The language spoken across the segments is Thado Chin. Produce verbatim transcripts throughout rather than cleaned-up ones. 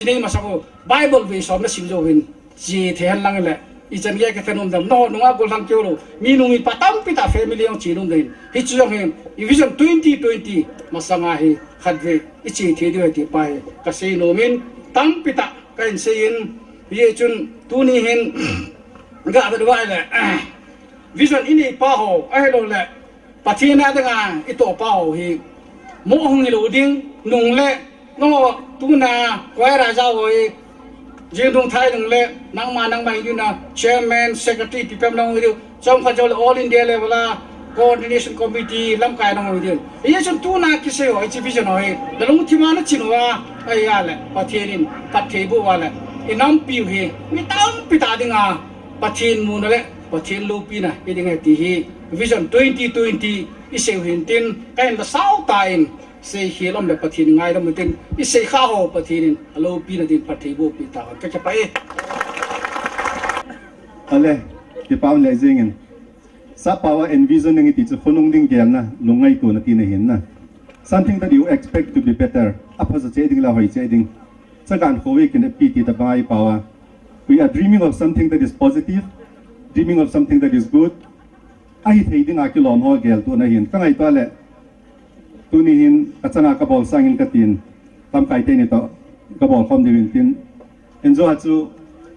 Nei masang u Bible vei som na sim jou hin. Chi the hen lang le. I chan ge ka thanom dam. No nunga gol hang keu lo. Mi nung i pa tampi ta family jong chi nung den. Hi chu jong hin. I vision twenty twenty masanga hi khat vei i chi the diu ti pa hi ka sei nom in tampi ta ka in sei in. Ye chun tuni hin ga ba wa le. Vision i nei pa ho. Ai lo le. Pathen a dinga i toh pa ho hi mo hung hi lo ding nung le no tuna koi ra ja ho hi jing dung thai nung le nangma nangma hi na chairman secretary pi pem nang hi chom kha jo le all India level a coordination committee lamkai nang hi. Ye chun tuna kisei ho i chi vision ho hi na lungthim a na chin wa ai ya le Pathen in pat thei bu wa le i nampi hi mi tampi ta dinga Pathen muna le Pathen lopina i ding e ti hi Vision twenty twenty i sei u hin tin ka hin la sau ta in sei hi lom le Pathen ngaidam u tin i sei kha ho Pathen in a lopina din phatthei boh pi ta ka kipah e. Ale, kipah le jing in. Sap pao a envision ding i ti chu khonung ding gelna, lungngaitona tina hin na. Something that you expect to be better. A phasa che ding la hoi che ding. Chagan khovi kin pi ti ta bai pao a. We are dreaming of something that is positive, dreaming of something that is good. Ahi thei dinga kilom ho geltona hin. Ka ngaito le. Tuni hin ka changa ka bol sangin ka tin. Lamkai te ni to ka bol khom diu hin tin. Enjo a chu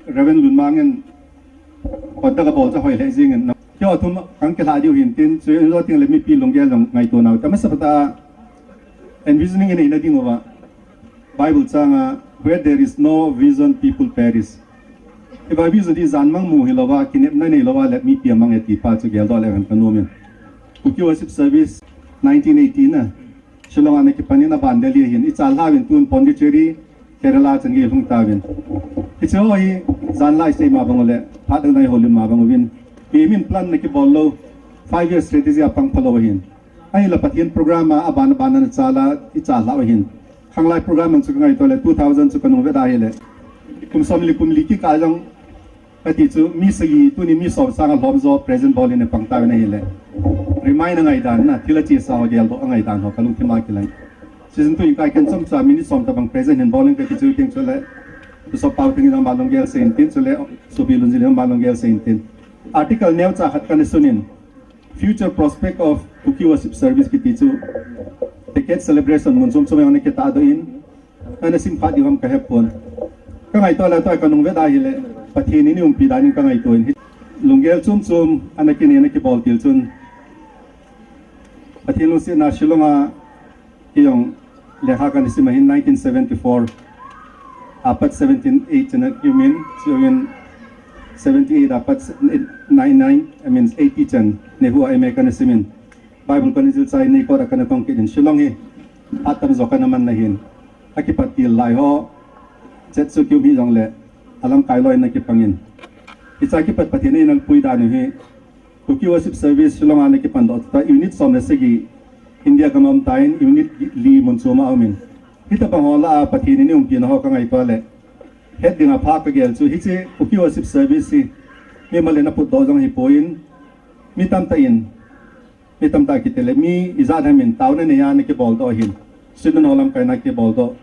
Reverend Lunmang in pot da ka bol cha hoi le jing in. Kio thum kan kila diu hin tin. Chu enjo ting le mipi lunggel jong ngaito nau. Ta masa pata envisioning in na ding uva. Bible changa, "Where there is no vision, people perish." Hiva vision di jan mang mu hi lova, kinepna nei lova le mipi amang e ti pa chu geldoh le hen ka nom in. Kuki Worship Service nineteen eighty na. Shillong a na kipan in aban Delhi hin. I chal hla vin tun Pondicherry, Kerala chan gei lhung ta vin. Hiche ho hi jan lai sei ma bang u le, phat dang nai ho lim ma bang u vin. Pi min plan na kibol lo, five year strategy a pang pha lo hin. Ahinla Pathen program a, aban, aban a na chal a, i chal hla u hin. Khanglai program ang chu ka ngaito le, two thousand chu ka nung vet a hile. Kum som le kum li kikah jong, ka ti chu mi sagi, tuni mi som sang a lhom jo, present bol in pang ta na hile. Remind a ngaidan na, thil a chesa ho, geldoh a ngaidan ho, ka lungthim a kilang. Season two in ka ken chomcha minute som tabang present hin bol in ka ti chu ting chu le. Bishop Pau Teng in ama lunggel sei in tin chu le, Sopi Lungjin in ama lunggel sei in tin. Article neocha khat ka na sun in. Future prospect of Kuki Worship Service kiti chu decade celebration mun chom chom jong ana kitahdoh in, ana sim phat diu ham ka hepon. Ka ngaito le tua ka nung vet a hile, Pathen in i umpi dan in ka ngaito in, hi lunggel chom chom ana kine ana kibol til chun. Pathen lungsetna Shillong a Kei jong lekha kana sim ahin nineteen seventy-four apat seventeen eight chana kimin, chuin seventy-eight apat nine nine, I mean eighty chan, NEHU a M A kana simin. Bible kana jilchai nei kot a kana tong kit in Shillong hi atam jo kana man na hin. Akipat til lai ho, chet chu kium hi jongle, alamkai loi na kipangin. Hicha kipat Pathen in eina pui dan u hi, Kuki Worship Service Shillong a ana kipan doh ta, unit som le sagi India gam a um tan, unit li mun chom a umin. Hitabang ho lah a Pathen in i umpina ho ka ngaito le. Het ding a pha ka gel chu, hiche Kuki Worship Service hi mimal in aput doh jong hipon, mi tamtah in, mi tamtah kiti le, mi ijat ham in taona nei a ana kibol doh hin. Student ho lamkai na kibol doh.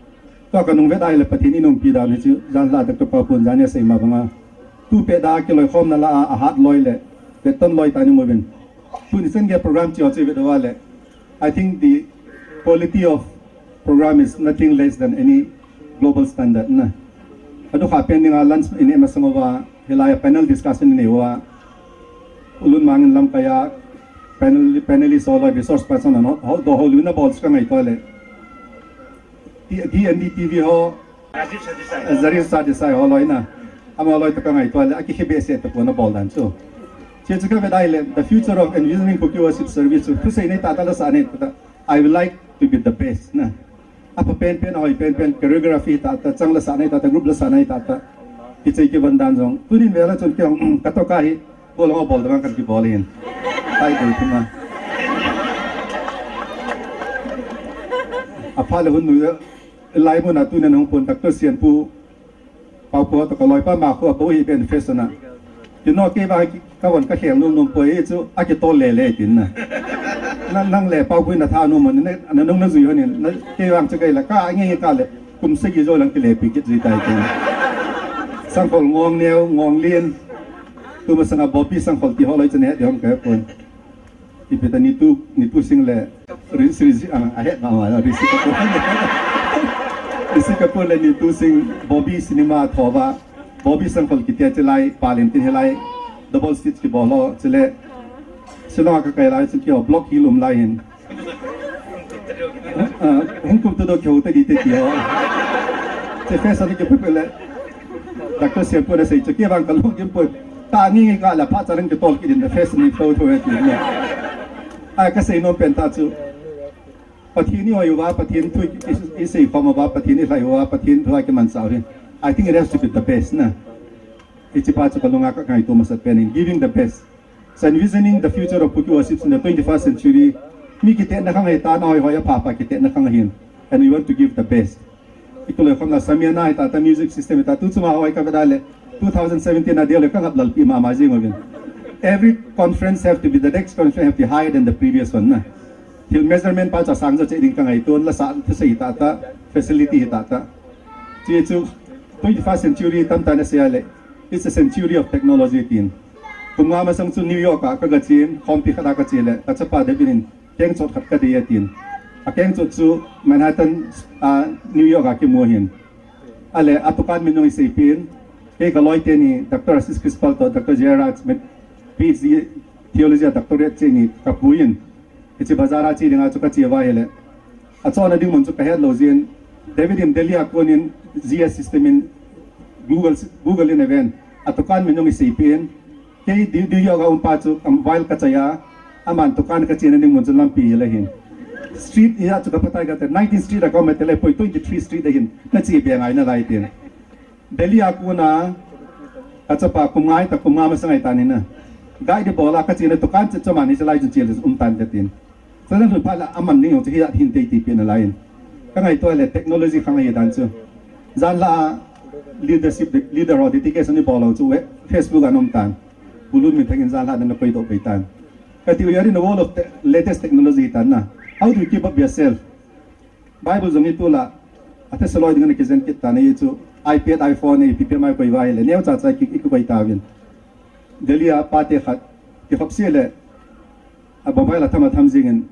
Tua ka nung vet a hile Pathen in umpi dan hi chu, jan lah a Doctor Paopun jan a sei ma banga. Tu pet a kiloikhomna lah a, ahat loi le, vetton loi tah in i mu uvin. Tuni chan gei program chu chu vet uva le. I think the quality of program is nothing less than any global standard na. Adukha pen dinga lunch i nei masang uva, hilai a panel discussion i nei uva. U Lunmang in lamkai a, panel, panelist ho loi, resource person ho, ho, doh ho loi na bol chu ka ngaito le. T-, T N D T V ho, Zarisa Desai ho loi na. Ama loi toh ka ngaito le, akikhe behseh tapon abol dan chu. Hiche chu ka vet a hile, the future of envisioning Kuki Worship Service chu, thusei nei tah tah, lasah nei tah tah, I would like to be the best na. Apha penpen, ahoi penpen, choreography tah tah, chang lasah nei tah tah, group lasah nei tah tah. Hiche kivon dan jong. Tunin vela chun kei jong, ka toh ka hi, bol jong abol dan kan kibol hin. Kai bol thima. Apha le hun nu, lai mun a tunin hung pon Doctor Sianpu, Paopu toh ka loipa ma khu a bou hi pen fashion a. Kino kei vang ka von ka khel nom nom poi chu a kitol le le tin na. Na nang le Paopu na tha nom na, na nung na jui ho nin, na kei vang chu kei la ka nge nge ka le. Kum sagi jou lang kilepi kit ji tai ken. Sangkhol Ngongneo, Ngonglien. Tuma sanga Bobby Sangkhol ti ho lai chane de hom ka pon. Ipi ta Nitu, Nitu Singh le Ri-, Ri-, ah, a het ma ma, Rishi Kapoor. Rishi Kapoor le Nitu Singh, Bobby cinema thova. Bobby Sangkhol kitia chilai, palin tin hilai. Double stitch kibol ho, chile. Shillong a kakai lai, chu kio block hi lum lai hin. Ah, hung kum tu do kio te di te kio. Che face ani ke pele. Doctor Siampu na sei chu ke bang ka lung kim pu. Ta ngi ngi ka la pha cha ring ke tol ki din face ni tho tho ya ti na. Ai ka sei nom pen ta chu. Pathen i hoi uva, Pathen thu i, i sei khom uva, Pathen i lhai uva, Pathen thu a kiman chau hi. I think it has to be the best na. Hiche pa chu ka lunga ka ngaito masat pen in giving the best. So envisioning the future of Kuki worships in the twenty-first century. Mi kitetna khang ahi ta, na hoi hoi a pha pha kitetna khang ahin. And we want to give the best. I kilo khom na samia na ahi ta, ta music system ahi ta, tu chunga hoi ka veda le, two thousand seventeen na dia le ka ngap lalpi ma ma jing uvin. Every conference have to be, the next conference have to be higher than the previous one na. Thil measurement pa chu asang jo che ding ka ngaito, la sa thusei ahi ta ta, facility ahi ta ta. Chu chu twenty-first century tam ta na sei a le, it's a century of technology tin. Kum nga masang chu New York a ka ga chen, khompi khat a ka che le, ka chapa David in, kengchot khat ka dei atin. A kengchot chu Manhattan, ah, New York a kimu ahin. Ale, a dukan min jong i seipeh in, kei ka loi teni, Doctor Ashish Kishpal toh, Doctor Jayaraj, PhD, Theology a doctorate che ni ka pui in. Hiche bazar a che dinga chu ka che uva ahile. A chona ding mun chu ka het lou jin. David in Delhi a kon in G S system in Google, Google in aven. A dukan min jong i seipeh in. Kei di, di yoga um pa chu, um, while ka chai a. Aman dukan ka chena ding mun chu lampi hile hin. Street hi a chu ka patai ka te. Nineteen street a ka um te le poi twenty-three street a hin. Na che be ngai nalai tin. Delhi a kon a, ka chapa kum nga ahi ta, kum nga masang ahi ta ni na. Guide bol a ka chena dukan chu chomani chalai chun chele um tan ka tin. Chule lhun phat le aman ni jong chu hi a hin tei ti pen alai in. Ka ngaito le technology khang ahi dan chu. Jan la a leadership, leader ho dedication i bol lou chu Facebook a na um tan. Pu Lunminthang in jan la a na koi doh pai tan. Ka ti u, you are in the world of te-, latest technology tan na. How do you keep up yourself? Bible jong hi tu la, a Thessalonians ding na kijen kit ta na hi chu, iPad, iPhone, ipi pi mai koi uva ahile, neo cha cha ki, i koi ta uvin. Delhi a pa te khat, kikhop se le, a mobile a tham a tham jing in,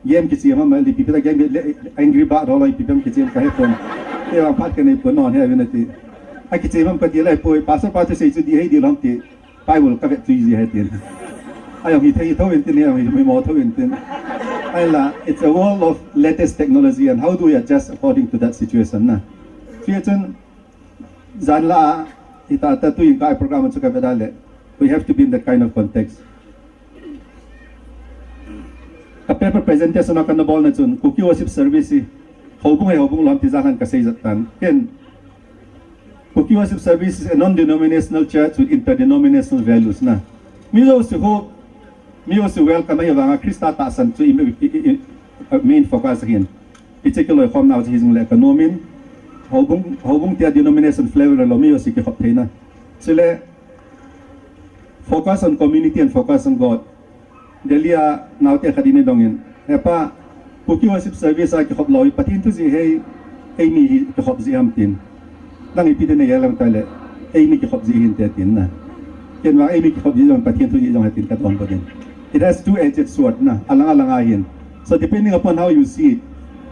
game kichai ma ma, ipi pi ta game le, Angry Bird ho lo, ipi pi kichai ka he pon. Te vang phat ka nei pon non he uvin ati. A kichai ma ka ti le poi, pastor pa te sei chu di hei di lom ti. Bible ka vet tui ji ahi tin. Ahi jong hi thei tho in tin, ahi jong hi mo tho in tin. Ahinla, it's a world of latest technology and how do we adjust according to that situation na. Chu chun, jan la, hi ta ta tui ka program chu ka vet a le. We have to be in that kind of context. Ka paper presentation a ka na bol na chun, Kuki worship service hi, houbung hi houbung lom ti jan han ka sei jat tan. Ken, Kuki Worship Service is a non-denominational church with interdenominational values na. Mi jouse ho, mi jouse welcome ahi vanga Christa tahsan chu i, i, i, i, main focus ahin. Hiche kiloikhomna chu hi jing le ka nom in. Houbung, houbung tia denomination flavor lo mi jouse kikhop theina. Chule focus on community and focus on God. Delhi a naote khat in eidong in, "He pa, Kuki Worship Service a kikhop lou hi, Pathen thu jih hi, eimi hi kikhop jih ham?" tin. Nang ipi tin nei alam ta le, "Eimi kikhop jih hinte," tin na. Ken vang eimi kikhop jih jong, Pathen thu jih jong ahi tin ka dong poi tin. It has two-edged sword na, alang alang ahin. So depending upon how you see it,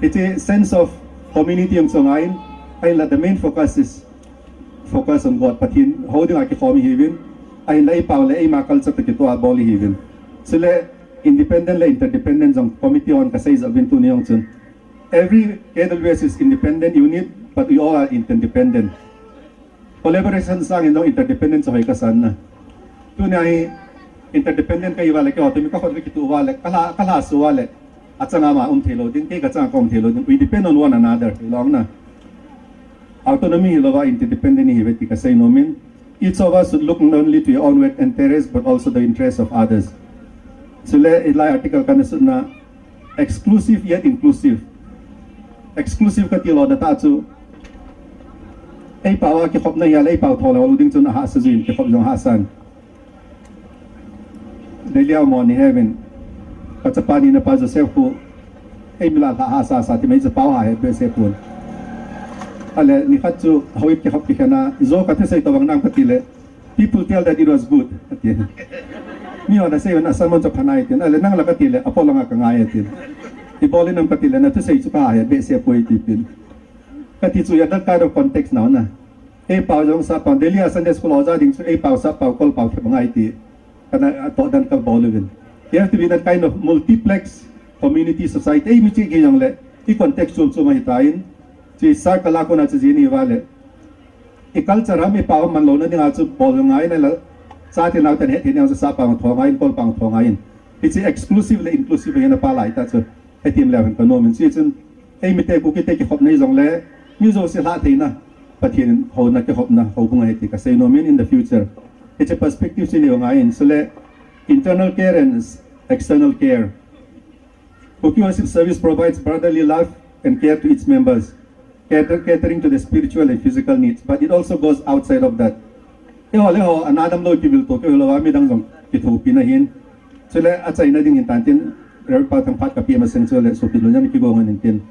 it's a sense of community jong chang ahin, ahinla the main focus is focus on God, Pathen, hou dinga kikhom ihiuvin, ahinla eipao le eima culture toh kitoh a bol ihiuvin. Chule independent le interdependent jong committee hon ka sei jeh uvin tuni jong chun. Every K W S is independent unit, but we all are interdependent. Collaboration sangin jong interdependent chu hoi kasan na. Tunia hi interdependent kahi uva le, keiho toh mi ka khut ve kituh uva le, ka lha, ka lha suh uva le, achanga ama um thei lou ding, kei kachanga ka um thei lou ding. We depend on one another, hilou na. Autonomy hilouva interdependent ihiuve ti kasei nomin. Each of us should look not only to your own interest but also the interest of others. Chule hilai article kana sutna exclusive yet inclusive. Exclusive kati lou na tah chu eipao a kikhopna hi a le eipao tho lou ding chun ahahsa jin, kikhop jong hahsan. Delhi a mo ni heaven. Kachapa ni na pa Joseph khu. Ei mila lha hahsa sa ti mai chapao ha he pe se pun. Ale, nikhat chu, hoi kihop kikhen a, jo kathusei tobang nam kati le, "People tell that it was good," ati. Mihon asei uva, "Sermon chu phanai," tin. Ale, nang la kati le, "Apolang a kangai," tin. "Ibol in nam," kati le, "Nathusei chu kahe behseh poi," tin. Kati chu, ya that kind of context now na. Eipao jong sappao, Delhi a Sunday school oja ding chu, eipao sappao, kolpao khe bang ahi ti. Kana atoh dan kabol uvin. You have to be that kind of multiplex community society. Eimi cheh kei jongle, i contextual chu ma hitan. Chu circle a kona chu jini vale. I culture ham, ipao ham manlouna dinga chu bol ngai na la. Chate naoten hetthei dinga chu sappao thou ngai in, kolpao thou ngai in. Hiche exclusive le inclusive hina pa lai ta chu. Hetim le hin kanomin. Chuchun, eimite Kukite kikhopna hijongle, mi jouse lhah theina, Pathen houna kikhopna, houbung ahi ti kasei nomin in the future. Hiche perspective chu inei u ngai in, chule internal care and external care. Kuki Worship Service provides brotherly love and care to its members, cater, catering to the spiritual and physical needs, but it also goes outside of that. Eiho le eiho, ana damlou kivil to, kivil lou a midang jong kithopi na hin. Chule achaina ding hin tan tin, Reverend Pau Thangphat kapi masang chule, sopi lou jong kigo ngan in tin.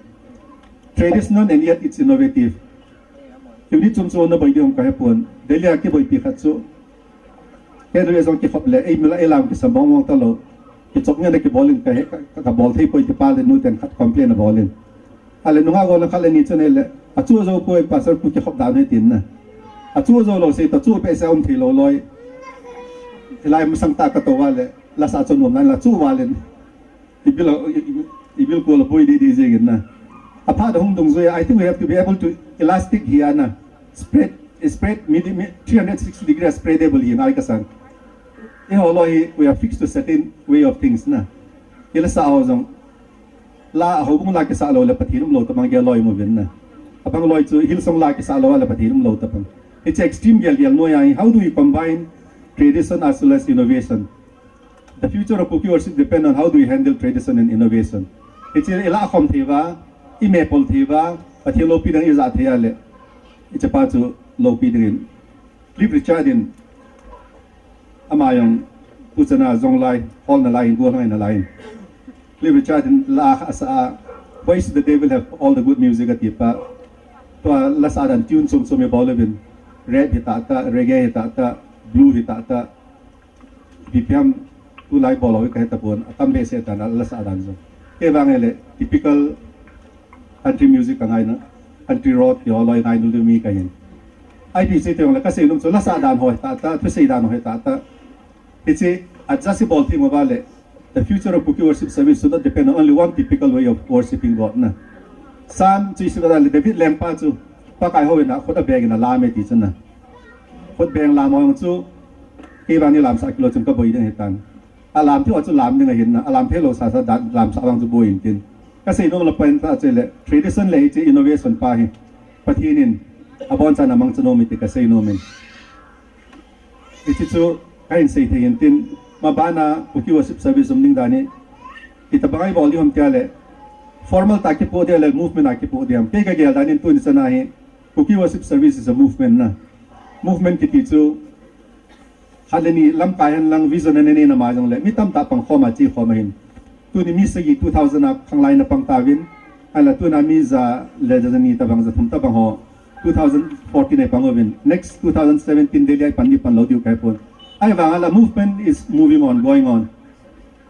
Traditional and yet it's innovative. Unit chom chom na boi ding kahepon. Delhi a kiboipi khat chu. Kei le jong kikhop le, eimi la eilam kisam bong bong talou. Kichop ngen na kibol in kahe, ka, kabol thei poi ti pa le nuten khat complain abol in. Ale nunga go na khat le ni chun le, "Achu jou poi pastor, ku kikhop dan ahi," tin na. "Achu jou lou sei ta, chu pe se um thei lou loi." Hilai masang ta katou vale, lasa chu nom nan la chu valen. Ibil, i, i, ibil ko la boi di di jing in na. Aphat a hung dungjui a, I think we have to be able to elastic hi a na. Spread, spread, mi, mi, three hundred sixty degree spreadable hi ngai kasang. Eiho loi hi, we are fixed to certain way of things na. Ila sa ho jong. La, houbung la kisa lou le Pathen umlou tabang gel loi mo vin na. Abang loi chu Hillsong la kisa lou le Pathen umlou tabang. It's extreme gel gel noi a hi. How do we combine tradition as well as innovation? The future of Kuki worship depend on how do we handle tradition and innovation. Hiche ila khom thei uva, imepol thei uva, Pathen loupi ding ija thei a le. Hiche pa chu loupi ding in. Cliff Richard in, ama jong, tuchan a jong lai, hol nalai, go ngai nalai. Cliff Richard in la asa a, "Why should the devil have all the good music?" ati pa. Tua lasa dan tune chom chom ibol uvin. Rap hi tata, reggae hi tata, blue hi tata. Ipi ham tulai bol lou kahe tapon, atam behseh tan, lasa dan jong. Kei vang le, typical country music kangai na, country road, ti ho loi ngai nu mi kahin. Ipi sei teng le, kasei nom chu lasa dan ho hi tata, thusei dan ho hi tata. Hiche, adjust ibol thei mo vale, the future of Kuki worship service should not depend on only one typical way of worshipping God na. Psalm chu isi vale, David lengpa chu, Pakai houin a, khut abeng in alam e ti chu na. Khut beng lam ho chu, kei vang ni lamsah kilou chun kaboi ding ahitan. Alam thei ho chu lam ding ahin na, alam thei lou sasa dan lamsah vang chu boi in tin. Kasei nom la point ta chu le, tradition le hiche innovation pa hi. Pathen in, abonchan amangcha nom e ti kasei nom in. Hiche chu kahin sei thei in tin, maban a Kuki worship service um ding dan hi. Hitabang a ibol ding ham tia le, formal tah a kipoh ding le, movement a kipoh ding ham. Kei kagel dan in tuni chan a hi, Kuki worship service is a movement na. Movement kiti chu, khat le ni lamkai hen lang vision ana nei na ma jong le, mi tamtah pangkhom a chekhom ahin. Tuni mi sagi two thousand a khanglai na pang tauvin, ahinla tuna mi ja le ja ni tabang ja thum tabang ho, two thousand fourteen a pang uvin. Next two thousand seventeen Delhi a pan di pan lou diu kahepon. Ahivang a la movement is moving on, going on.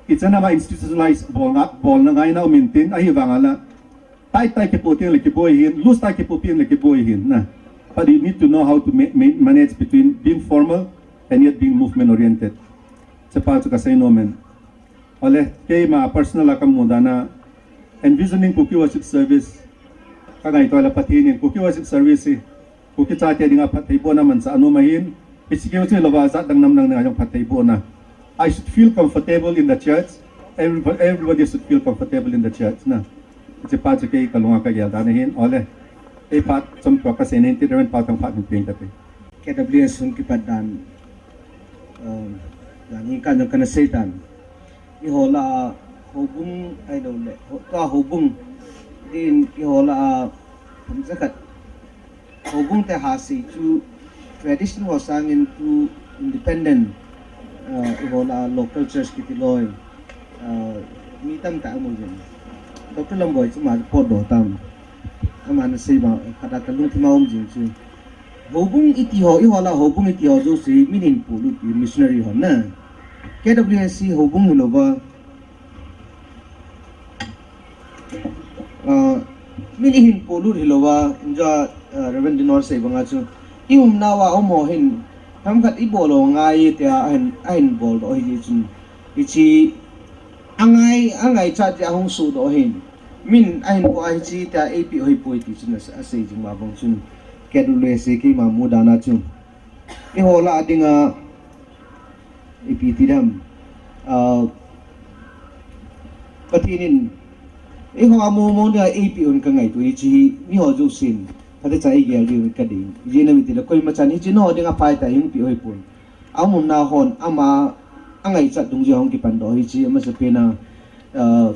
Ichan a ma institutionalize bol nga, bol na ngai na um in tin, ahivang a la Tight tah a kipoh teng le kiboi hin, loose tah a kipoh teng le kiboi hin, na. But you need to know how to ma-, ma-, manage between being formal and yet being movement oriented. Hiche pa chu kasei nom in. Ole, keima personal a kamu dan a, envisioning Kuki worship service, kangaito le Pathen in Kuki worship service hi, Kuki chate dinga phattheibohna manchah anom ahin, hiche keu chu hilouva jat dang nam dang dinga jong phattheibohna. I should feel comfortable in the church. Everybody, everybody should feel comfortable in the church, na. Hiche pa chu kei kalunga kagel dan ahin, ole. Ei phat chomkhat kasei nin, ti Reverend Pau Thangphat hin peng kate. K W S hung kipat dan, um, dan hi kana, kana sei tan. Eiho lah a houbung ahilou le, ho, tua houbung din eiho lah a, hamsa khat, houbung te hasei chu tradition ho sangin tu independent, uh, eiho lah a local church kiti loi, uh, mi tamtah amu jin. Doctor Lamboi chu ama potdoh tam. Ama na sei ba, khat a ka lungthim a um jing chu. Houbung iti ho, eiho lah a houbung iti ho jouse, min hin polut pi missionary ho na. K W S C houbung hilouva. Ah, min ihin polut hilouva, injo, ah, Reverend Dinol sei banga chu. I umnauva um ho hin, themkhat i bol u ngai tia, ahin, ahin bol doh hi chun. Hiche, angai, angaichat jeh a hung sodoh hin. Min ahin po a hiche tia eipeh u hipoi ti chun a, asei jing ma bang chun. K W S C keima mudan a chu. Eiho lah a dinga, ipi ti dem. Ah, Pathen in, eiho a mong mong dinga eipeh un ka ngaito hiche hi, miho jousen. Phatecha eigel diu ka dei. Ijeh inem itile koima chan hiche nangho dinga phaitah a hung peh u hipon. Aumna hon ama angaichat dungjui a hung kipan doh hiche, amasapen a, uh,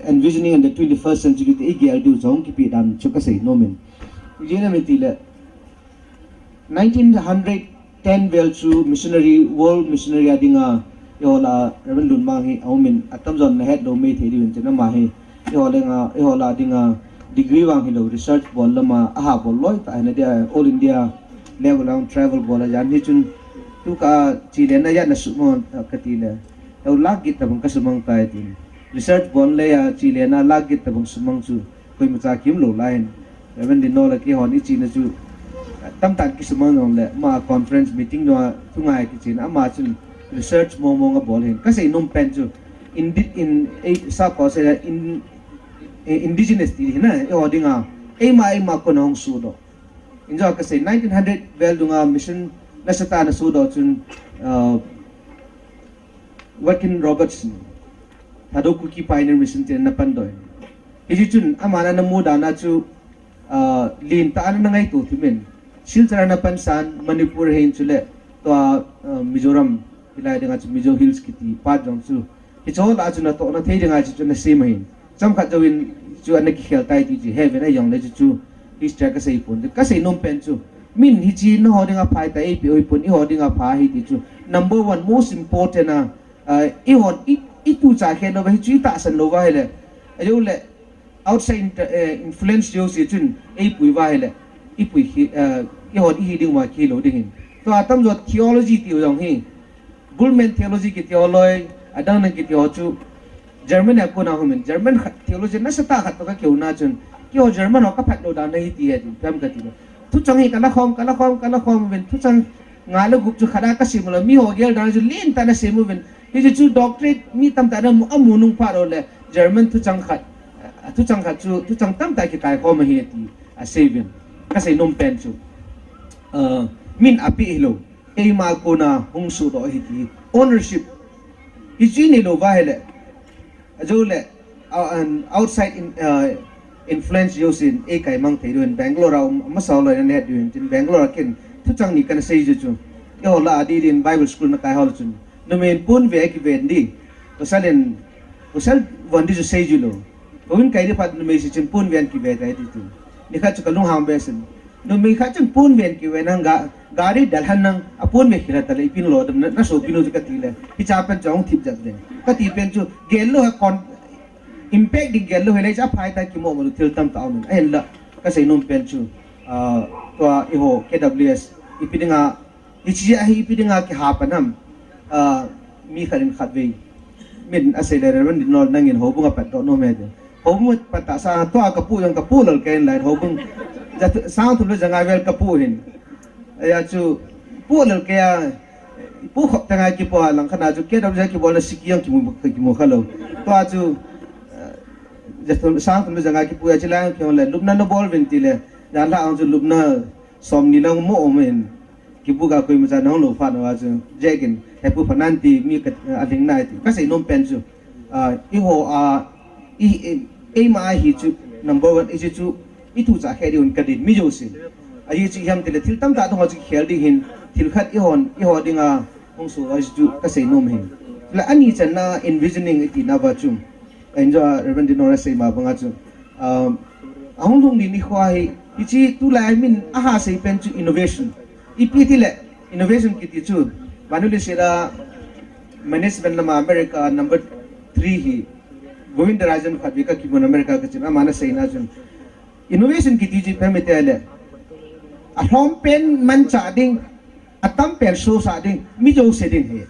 envisioning in the twenty-first century ti eigel diu chu hung kipeh dan chu kasei nom in. Ijeh inem itile nineteen hundred ten vel chu missionary, world missionary a dinga, eiho lah a Reverend Lunmang hi aumin, atamjon nahet lou mei thei diuvin tin ama hi, eiho lah a, eiho lah a dinga degree vang hilou, research bol lama, aha bol loi tah hina dia, All India level a travel bol a jan hi chun, tu ka chile na ya na sumang, ah, katile. Tau lakh get tabang kasumang tai tin. Research bol le ya chile na lakh get tabang sumang chu. Koimacha kium lou lai hin. Reverend Dinol le keihon ichena chu, tamtah kisumang jong le, ama conference meeting jong a, thungai kichen, ama chun research mong mong abol hin. Kasei nom pen chu, indi-, in, eh, sa ko se in, eh, indigenous ti hina, eiho dinga, eima, eima kona hung sodoh. Injo kasei nineteen hundred vel dunga mission nasatah a ana sodoh chun, uh, Watkin Robertson, Thadou Kuki Pioneer Mission tin ana pandoh. Hiche chun, ama na mudan a chu, ah, lentah a ana ngaito thim in. Silchar a ana pansan, Manipur hin chule, tua, ah, Mizoram, hilai dinga chu Mizo Hills kiti, pat jong chu. Hiche lah a chu natohna thei dinga chu, chu ana sem ahin. Chomkhat jouvin chu ana kikhel tai ti chu, heaven a jong le chu chu, history a kasei pon. Kasei nom pen chu, min hiche nangho dinga phaitah a eipeh u hipon, eiho dinga pha ahi ti chu. Number one, most important a, ah, eihon, i, i tuchah khe louva, hichu i tahsan louva hile. Ajou le, outside inter-, eh, influence jouse chun, eipui uva hile. Ipui hi, eh, eihon ihi ding uva kilou ding hin. Tua atamjo theology ti u jong hi. Bultmann theology kiti ho loi, adang dang kiti ho chu, German a kona hung in, German khat theology nasatah khat toh kakihou na chun, keiho German ho kaphat lou dan ahi ti ahi, pem kati lou. Thuchang hi kala khom, kala khom, kala khom uvin, thuchang nga le gup chu khat a kasem u lou, miho gel dan chu lentah a nasem uvin, hichu chu doctorate mi tamtah in amu, amu nung phat uleh, German thuchang khat, thuchang khat chu, thuchang tamtah kikai khom ahi ti, asei uvin. Kasei nom pen chu, uh, min apeh hilou. Eima kona hung sodoh ahi ti ownership. Hichu i neilou uva hile. Ajou le, uh, an outside in, uh, influence jousen eikai mang thei diuvin Bangalore a um, amasa loi na het diuvin tin Bangalore a ken thuchang ni kana sei jiu chu. Eiho lah a di din Bible school na kai ho chun. Numei in pon ve a kiven di. Pasal in, pasal von di chu sei jiu lou. Pon kai di phat numei si chun pon ve a kive tai di tu. Nikhat chu kalung hang be sin. Numei khat chun pon ven kiven nang ga, gari dalhan nang, apon ve khila tale, ipin lou dam, na, nasopi nu chu kati le. Hicha pen chu ahung thip jat le. Kati pen chu, gel lou ha kon, impact ding gel lou hile, cha phai ta kimo mo thil tamtah um in. Ahinla, kasei nom pen chu, ah, tua eiho K W S, ipi dinga, Hiche ahi ipi dinga kiha pan ham. Ah, mi khat in khatvei. Min asei le Reverend Dinol nangin houbung a pat doh nom e ti. Houbung a pat tah sa tua kapu jong kapu lal kei in lai houbung. Ja thu, sang thum le ja nga vel kapu hin. Ahi chu pu lal kei a, pu khop teng a kipu a lang khat na chu K W S kibolna siki jong kimu, kimu kha lou. Tua chu, ah, ja thu, sang thum le ja nga kipu a chu lang kei le lupna nabol uvin ti le. Jan la ang chu lupna som ni lang mo om in. Kibu ga koima cha nahung lou phat uva chu, jekin, hepu phanan ti mi ka, alhing nai ti. Kasei nom pen chu, ah, eiho a, i, i, eima ahi chu, number one, i chu chu, i tuchah khe diuvin kadei mi jousen. Ahi chu ipi ham tile, thil tamtah tung ho chu kikhel ding hin, thil khat eihon, eiho dinga, hung so ahi chu, kasei nom hin. La ani channa envisioning iti na va chu. Enjoy, Reverend Dinol asei ma banga chu. Um, ahung lhung ni nikho hi, hiche tulai min aha sei pen chu innovation. Ipi tile, innovation kiti chu, vannoi leiset a management lama America number three hi, Govindarajan khat vei kakimun America kachin, ama nasei na chun. Innovation kiti chu ipi ham itile, alhom pen manchah ding, atam pen sosah ding, mi jouse ding ahi.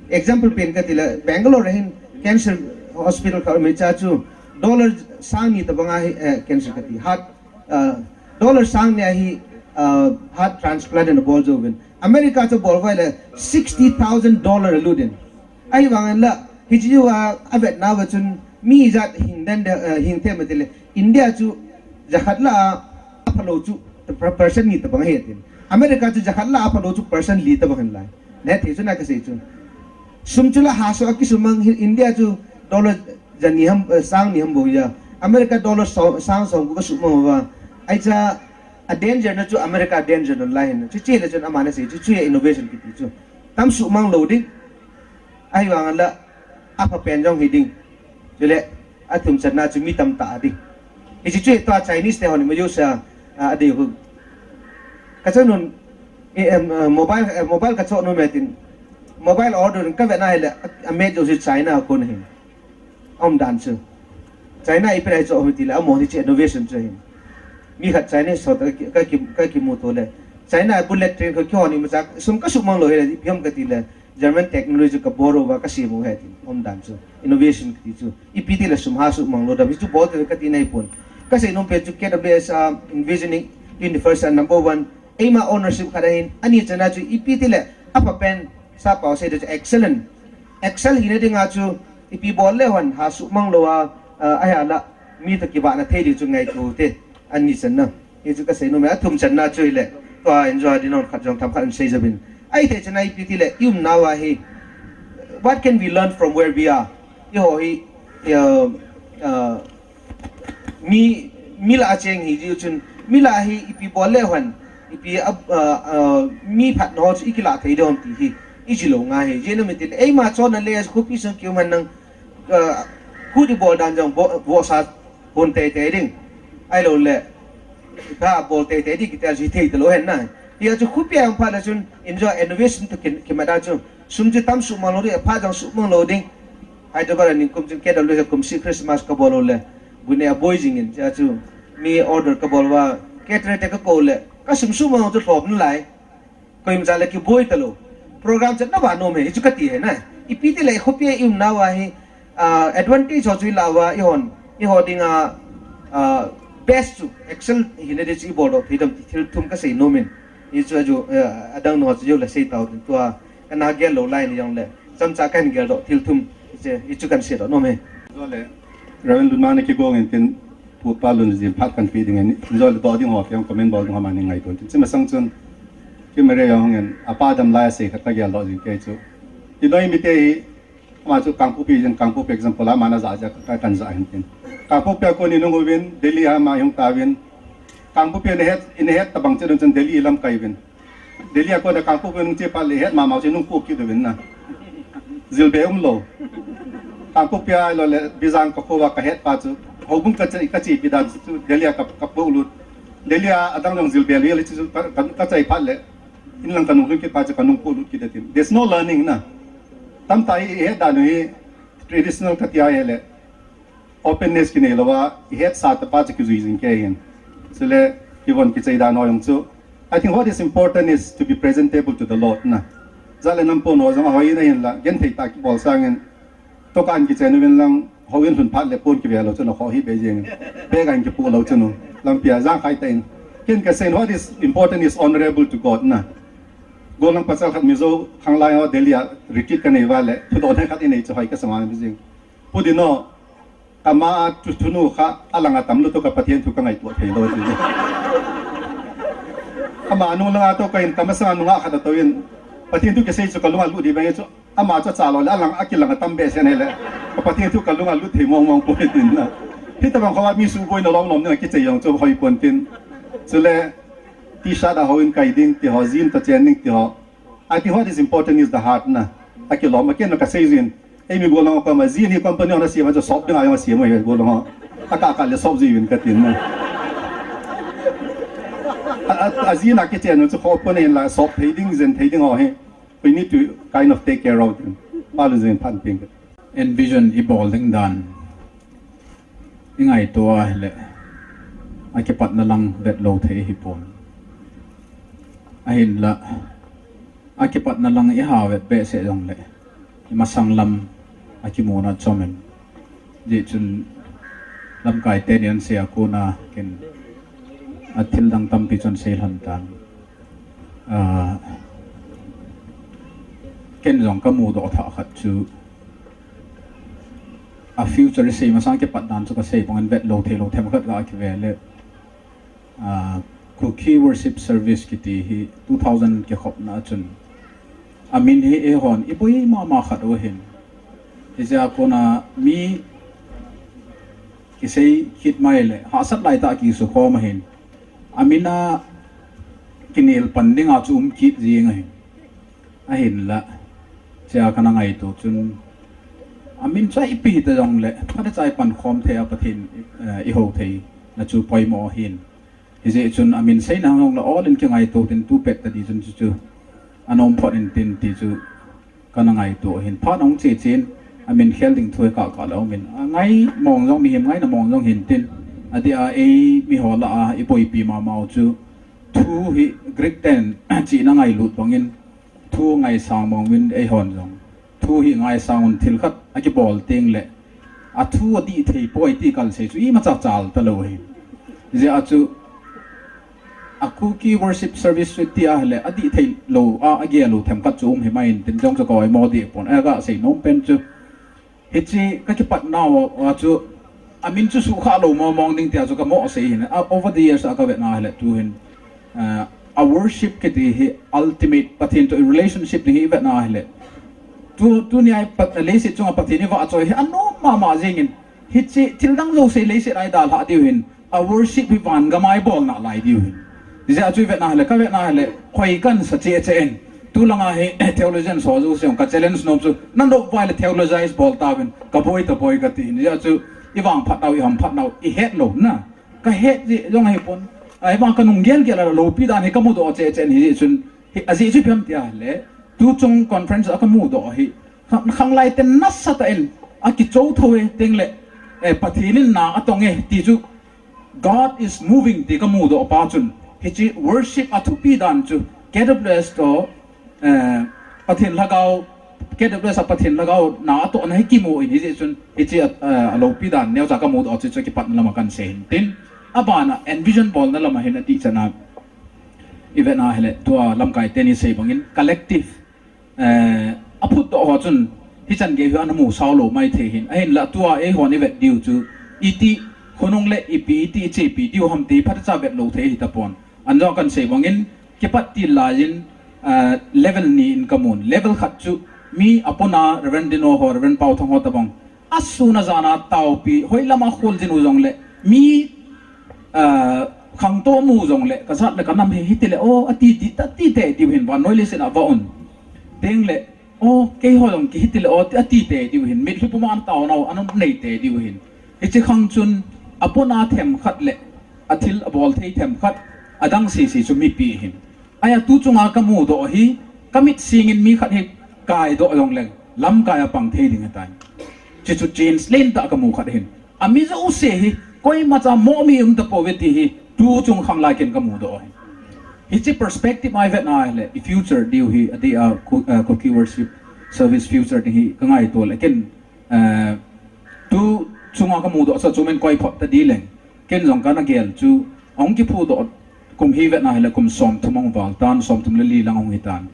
Example pen katile, Bangalore a hin cancer hospital khat um e, hiche a chu dollar sang ni tobang a hi, eh, cancer kati, heart, uh, dollar sang ni a hi, uh, heart transplant ana bol jouvin. America chu bol uva ahile sixty thousand dollar alut in. Ahivangin la, hiche chu a, avetna uva chun mi ijat hing den de, eh, hing them itile, India chu jakhat lah a aphalou chu per-, percent ni tobang ahi tin. America chu jakhat lah a aphalou chu percent li tobang ahin lai. Nahet thei chu na kasei chu. Sum chu la haso a kisumang hi, India chu dollar ja ni ham, eh, sang ni ham bou ahi a. America dollar so-, sang som gup asuhmang uva. Ahi chu a danger na chu America danger na lai hin. Chuche le chun aman asei chu, chu ahi innovation kiti chu. Tam suhmang lou ding. Ahivangin la, apha pen jong hi ding. Chule, athum channa chu mi tamtah a ding. Hiche chu ahi tua Chinese te hon ima use a, a, adei u. Kachanu, eh, em, eh, mobile, eh, mobile kachoh nom e tin. Mobile order in kavet na ahile, a, amet jouse China a kon ahi. Aum dan chu. China ipi lai choh ham itile, amaho hiche innovation chu ahi. Mi khat Chinese ho toh ka ki, ka ki, kakimuto le, China bullet train kho kihon imacha, sum kasuhmang lou hile, ipi ham katile, German technology kaborrow uva kasem u ahi tin, aum dan chu. Innovation kiti chu. Ipi tile sum ha suhmang lou dam, hichu bol tei kati nahipon. Kasei nom pen chu K W S, ah, envisioning twenty-first and number one. Eima ownership khat ahin, ani channa chu ipi tile, apha pen, sap a seiding chu excellent. Excel hina dinga chu, ipi bol le hon, ha suhmang lou a, ah, ahi a la, mi toh kivahna thei ding chu ngaito u te, ani channa. Hichu kasei nom e, athum channa chu hile, tua enjoy ding hon khat jong themkhat in sei jouvin. Ahithei channa ipi tile, i umnau a hi, what can we learn from where we are? Eiho hi, uh, uh, mi, mi lah a cheng hi jiu chun, mi lah a hi ipi bol le hon, ipi a, uh, uh, mi phatna ho chu ikilah thei ding ham ti hi, ijilou ngai hi, ijeh inem itile, eima chonna le, khopi sung kium hen lang, uh, kut ibol dan jong vo-, vohsa hon teitei ding. Ahilouleh, pha bol teitei ding kiti a chu hithei talou hen na. Hia chu khopi a um phat le chun, enjoy innovation toh ki, kimat a chu. Sum chu tam suhmang lou ding, pha jong suhmang lou ding. Hyderabad a ningkum chun K W S a kumseh Christmas kabol u le, bu neh aboi jing in, chua chu mi order kabol uva, caterer te kakou le, kasum suhmang chu lhom nalai. Koima cha le kiboi talou. Program chatna va nom e, hichu kati ahi na. Ipi tile khopi a i umnau a hi, ah, advantage ho chu ilah uva, eihon, eiho dinga, ah, best chu, excel hina ding chu ibol doh thei dam ti thil thum kasei nom in. Hichu aju, eh, adang nu ho chu jou le sei tau tin tua. Kana gel lou lai ni jong le, chomcha kahin gel doh thil thum, hiche, hichu kahin sei doh nom e. Jole, Reverend Lunmang na kigong in tin, Pu Pa Lunjin phat kahin pe ding in, jole doh ding ho, kei comment bol ding ho, aman hin ngaito in tin. Hiche masang chun, kei Mary jong in, apa dam lai a sei khat kagel doh jing kei chu. Ti noi mite hi, ama chu Kangpokpi jin, Kangpokpi example a, aman aja ja, ka, kahin ja hin tin. Kangpokpi a kon inung uvin, Delhi a ama hung tauvin. Kangpokpi a ina het, ina het tabang cheh un chun Delhi lam kai uvin. Delhi a kona Kangpokpi nung che phat le het mama u chu nung pu kit uvin na. Jilbe umlou. Kangpokpi a ahilou le Bijang kakho uva kahet pa chu. Houbung kache, kachepi dan chu Delhi a ka, kapolut. Delhi a adang jong jilbe lou le chu ka, ka, kachai phat le. Inlang kanung lhun kit pa chu kanung polut kit e tin. There's no learning na. Tamtah hi ihet dan u hi traditional kati a ahile. Openness kinei louva, ihetsa tah pa chu kijui jing kei hin. Chule, kivon kichai dan ho jong chu. I think what is important is to be presentable to the Lord na. Jat le nam pon ho jong ahoi in ahinla, genthei tah kibol sangin. Dukan kichen uvin lang, houin lhun phat le pon kive lou chun akhoh hih be jeng. Bag a hin kipoh lou chun u. Lampi a jang khai tah in. Ken kasei in what is important is honorable to God na. Gollhang pachal khat Mizo khanglai ho Delhi a retreat kanei uva le, thudoh le khat inei chu hoi kasa ma jing. Pu Dino, Kama a thu, thunu kha, alang a tam lutuk a Pathen thu kangaito thei lou ti. Ama nung langa tou kahin, kamasang a nungah khat a tou in, Pathen thu kisei chu kalung a lut di bang chu, ama chu cha lou le, alang a kilang a tam behseh in ahile, ka Pathen thu kalung a lut thei mong mong poi tin na. Hitobang khova mi suhboina lom lom ding a kichei jong chu hoi pon tin. Chule, T-shirt a houin kai ding ti ho, gym toh chen ding ti ho. I think what is important is the heart na. Akilom, aken na kasei jin. Eimi gollhang ho koma, jin hi company hon asem a chu sop ding a jong asem u ahi gollhang ho. Akah kah le sop jiuvin katin na. A, a, ajin a kichen u chu khoh pon ahin la sop thei ding, jen thei ding ho hi. We need to kind of take care of them. Pa Lunjin phat peng. Envision ibol ding dan. Ingaito a ahile. akipatna lang vet lou thei hipon. Ahinla, akipatna lang iha vet behseh jongle, imasang lam akimuna chomin. Hijeh chun lamkai teni ahin sei a kona ken athil dang tampi chun sei lhon tan. Ah, ken jong kamudoh thah khat chu, a future isei masang kipat dan chu kasei bangin vet lou thei lou themkhat ga kive le. Ah, Kuki Worship Service kiti hi two thousand kikhopna chun, amin hi eihon iboi mama khat u ahin. Hijeh a kona mi kisei kit mai le, hahsat laitah kisukhom ahin. Amin a kinel pan dinga chu um kit jeng ahin. Ahinla, chea kana ngaito chun, amin chu ipi hita jongle, phatechan ipankhom thei a Pathen, eh, ihou theina chu poimo ahin. Hijeh chun amin seina hung jongle, ol in kingaito tin tu pet tadi chun chu chu anom phot intin ti chu kana ngaito ahin. Phat ahung che chen, amin khel ding thu hi kaka le umin. Angai mong jong, mihem ngaina mong jong hintin, adeh a eimiho lah a iboipi mamau chu, thu hi Greek ten chihna ngailut bangin, thu ngaisang mongin eihon jong thu hi ngaisang un, thil khat akibol tengle, athu adih thei poi ti kalsei chu imacha chal talou ahi. Hijeh a chu, a Kuki Worship Service chu tia hile adih thei lou a, agel lou themkhat chu um himai intin jong chu ka oimo deh pon, aga sei nom pen chu, hiche kakipatnau a chu, amin chu sukha lou mong mong ding tia chu kamoh sei hin. A, over the years a kavetna hile tuhin, ah, a worship kiti hi ultimate Pathen toh relationship ding hi ivetna hile, tu, tunia pat, leiset chunga Pathen ivahchoi hi anom mama jengin, hiche thil dang jouse leiset a idalhah diu hin, a worship hi vangam a ibolna lai diu hin. Hijeh a chu ivetna hile, kavetna hile, hoi kansa cheh cheh in. Tulanga hi theologian ho jouse jong ka challenge nom chu, nanop uva le theologize bol tauvin, kaboi taboi kati hin. Hijeh a chu ivangphatnau, ihamphatnau ihet louna kahet jeh jong ahipon. Ahivang kanung gel gel a loupi dan hi kamudoh cheh cheh in, hijeh chun, hi, ajeh chu ipi ham tia hile, tuchung conference a kamudoh hi, khang, khanglai ten nasatah in akichou thou e tengle, eh, Pathen in na atong e ti chu, God is moving ti kamudoh pa chun, hiche worship a thupi dan chu, K W S toh, eh, Pathen lhagao, K W S a Pathen lhagao na atohna hi kimu in, hijeh chun hiche a, a, aloupi dan neocha kamudoh chu, chu kipatna lama kahin sei hin tin, abana envision bolna lama hin atichan a ivetna hile, tua lamkai teni sei bangin collective, eh, aphutdoh ho chun hichan gei hi ana musao lou maithei hin. Ahinla tua eihon ivet diu chu, iti khonung le ipi iti ichepi diu ham ti phatechan vet lou thei hitapon. Anjong kahin sei bangin, kipat til laiyin, ah, level ni in kamun. Level khat chu mi apona Reverend Dino ho, Reverend Paothang ho tabang, asun ajan a taopi, hoilama kholjin u jongle, mi, ah, khangtou mu jongle, kajat le kanam hi hitile o, ati ti, ati tei diu hin, vannoi leiset a va un tengle, o, keiho jong kihitile o, ati tei diu hin, mitlhi puma ana taonau ana nei tei diu hin. Hiche khang chun, apona themkhat le athil abol thei themkhat, adang sese chu mipi ahin. Ahia tuchunga kamudoh hi, kamit singin mi khat hi kaidoh jongleng, lamkai a pang thei ding ahitai. Hiche chu change lentah kamu khat ahin. Ami jouse hi, koimacha momi umtapouve ti hi, tuchung khanglai ken kamudoh ahi. Hiche perspective a ivetna hile, i future diu hi, adeh a Ku-, eh, Kuki Worship Service future ding hi kangaito le ken, eh, tuchunga kamudoh sa chu min koi phot tadileng. Ken jong kana gel chu, ahung kiphudoh kum hi vetna hile kum somthum ahung val tan, somthum le li lang ahung hitan.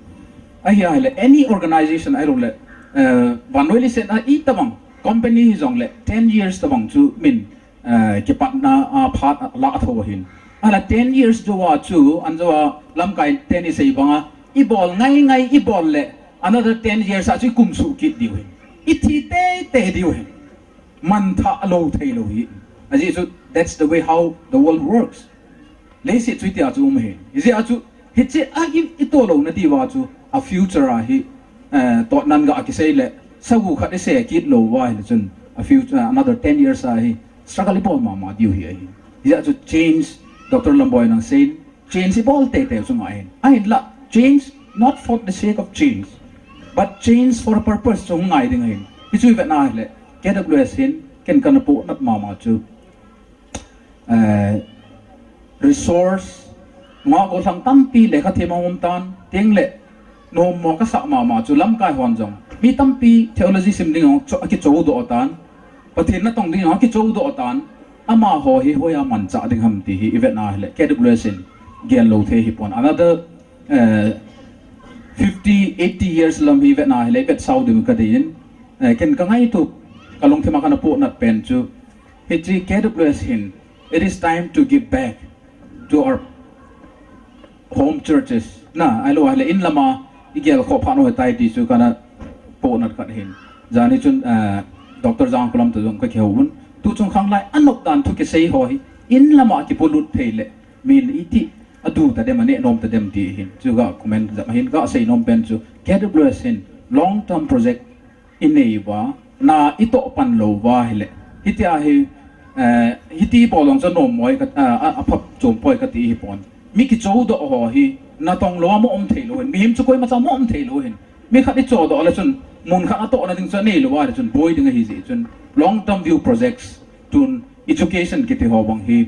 Ahia hile any organization ahiloule, eh, vannoi leiset a itobang company hijongle ten years tobang chu min, eh, kipatna a phat alah thou ahin. Ahile ten years jouva chu, anjouva lamkai teni sei banga, ibol ngai ngai ibol le, another ten years a chu ikum suh kit diu ahin. Ithi teitei diu ahin. Manthah lou theilou hi. Ajeh chu, that's the way how the world works. Leiset chu hitia chu um ahi. Hijeh a chu, hiche a i, itoh louna diuva chu, a future a hi, eh, totnan ga kisei le, sagu khat isei kit louva ahile chun, a future, another ten years a hi, struggle ibol mama diu hi ahi. Hijeh a chu change, Doctor Lamboi nang seiyin, change ibol teitei chu ngai ahin. Ahinla, change not for the sake of change, but change for a purpose chu ngai ding ahin. Hichu ivetna hile, K W S hin, ken kana pohnat mama chu, eh, resource, nungah gollhang tampi lekha them a um tan, teng le, nommo kasah mama chu lamkai hon jong. Mi tampi theology sim ding jong cho-, akichoudoh tan. Pathen natong ding jong akichoudoh tan. Amaho hi hoiya manchah ding ham ti hi i vet na hile, K W S in gel lou thei hi pon. Another, eh, fifty, eighty years lam hi i vet na hile, i vet sao ding ka dei in. Eh, ken ka ngaito, ka lungthim a kana pohnat pen chu, hiche K W S hin, it is time to give back to our home churches. Na, ahilou ahile in lama i gel khoh phat u ahitai ti chu kana pohnat khat ahin. Jani chun, eh, Doctor Jangkholam toh jong ka kihou un. Tu chung khanglai anop dan thu kisei ho hi, in lama kipolut thei le, min iti adu ta dem, aneh nom ta dem ti hin. Chu ga comment jat ahin, ga sei nom pen chu, K W S hin long term project i nei uva, na i toh pan lou uva hile. Hitia hi, eh, hiti bol jong chu nom moi ka, a, a, a phap chom poi kati hi pon. Mi kichoudoh ho hi, natong lou a mo um thei lou hin. Mihem chu koima cha mo um thei lou hin. Mi khat i chodoh le chun, mun khat a tohna ding chu nei lou a le chun, boi ding ahi jeh chun. Long term view projects, tun education kiti ho bang hi,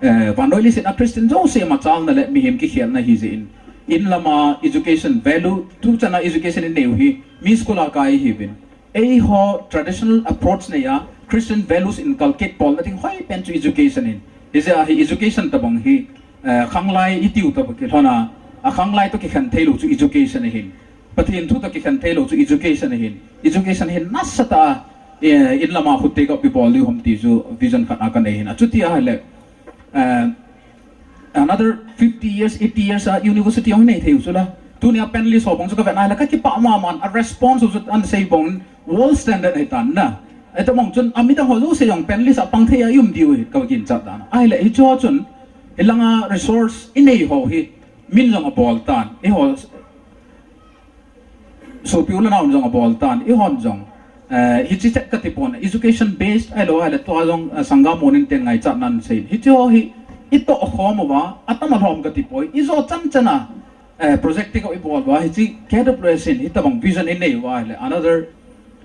eh, vannoi leiset a Christian jouse machalna le mihem kikhelna ahi jeh in. In lama education value, tu chana education i nei u hi, mi school a kai ihiuvin. Eiho traditional approach nei a, Christian values inculcate bolna ding hoi pen chu education ahin. Hijeh a hi education tabang hi, eh, khanglai i tiu tabang kilhon a, a khanglai toh kikhen thei lou chu education ahin. Pathen thu toh kikhen thei lou chu education ahin. Education hin nasatah a, eh, in lama khut tei ka pi bol diu ham ti chu vision khat a ka nei ahin. A chuti ahile, eh, another fifty years, eighty years a university jong nei thei u chu la. Tunia panelist ho bang chu ka vet na le ka kipah mama, a response chu an sei bang world standard ahi tan na. Ahi tabang chun a midang ho jouse jong panelist a pang thei a i um diu hi ka ginchat dan. Ahile hichu chun hilanga resource i nei ho hi min jong a bol tan. Eiho sopi u le nao jong a bol tan, eihon jong, eh, hichi chet ka ti pon, education based ahilou ahile tua jong, eh, sangam monin ten ngaichat nan sei. Hichi ho hi, i toh khom uva, atam a lhom ka ti poi, i jo chan chan a, eh, project te ka i bol uva, hichi K W S in, hitabang vision i nei uva ahile, another,